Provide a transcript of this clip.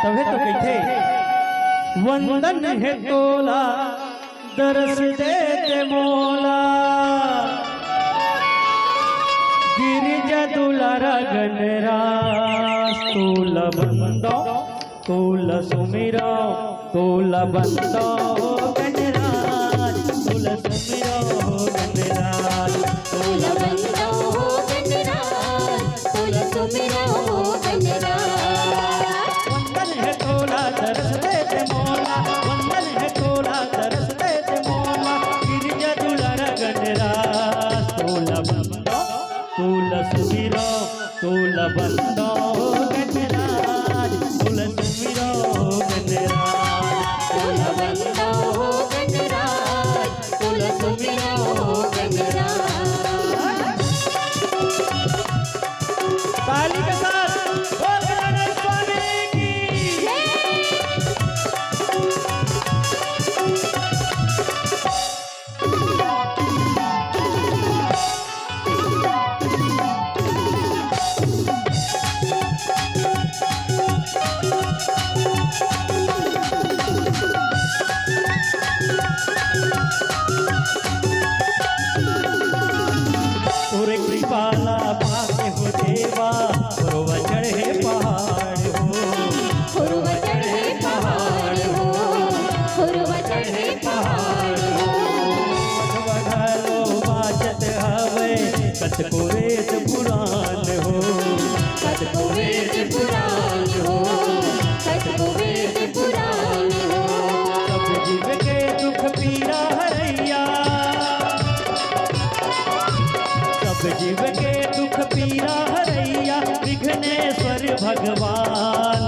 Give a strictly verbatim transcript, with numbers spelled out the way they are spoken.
तभे तो कहिथे, वंदन हे तोला दरस दे दे मोला, गिरिजा दुलारा गणराज तोला वंदन, तोला सुमिरन, तोला वंदन गणराज, तोला सुमिरन गणराज, तोला वंदन गणराज, तोला सुमिरन गणराज। वंदन हे तोला दरस दे दे मोला, वंदन हे तोला दरस दे दे मोला, गिरिजा दुलारा गणराज तोला वंदन, तोला सुमिरन, तोला वंदन गणराज, तोला सुमिरन गणराज, तोला वंदन गणराज, तोला सुमिरन गणराज। ताली के साथ बोल गणेश स्वामी की। तोरे कृपा ला पाके हो देवा, पुरवा चढ़े पहाड़ हो। पुरवा चढ़े पहाड़ हो, पुरवा चढ़े पहाड़ हो। मधवा घलो बाचत हवय, कतको वेद पुराण हो। कतको वेद पुराण हो, कतको वेद पुराण हो। सब जीव के दुख पीरा हरैया, सब जीव के दुख पीरा हरैया, विघ्नेश्वर भगवान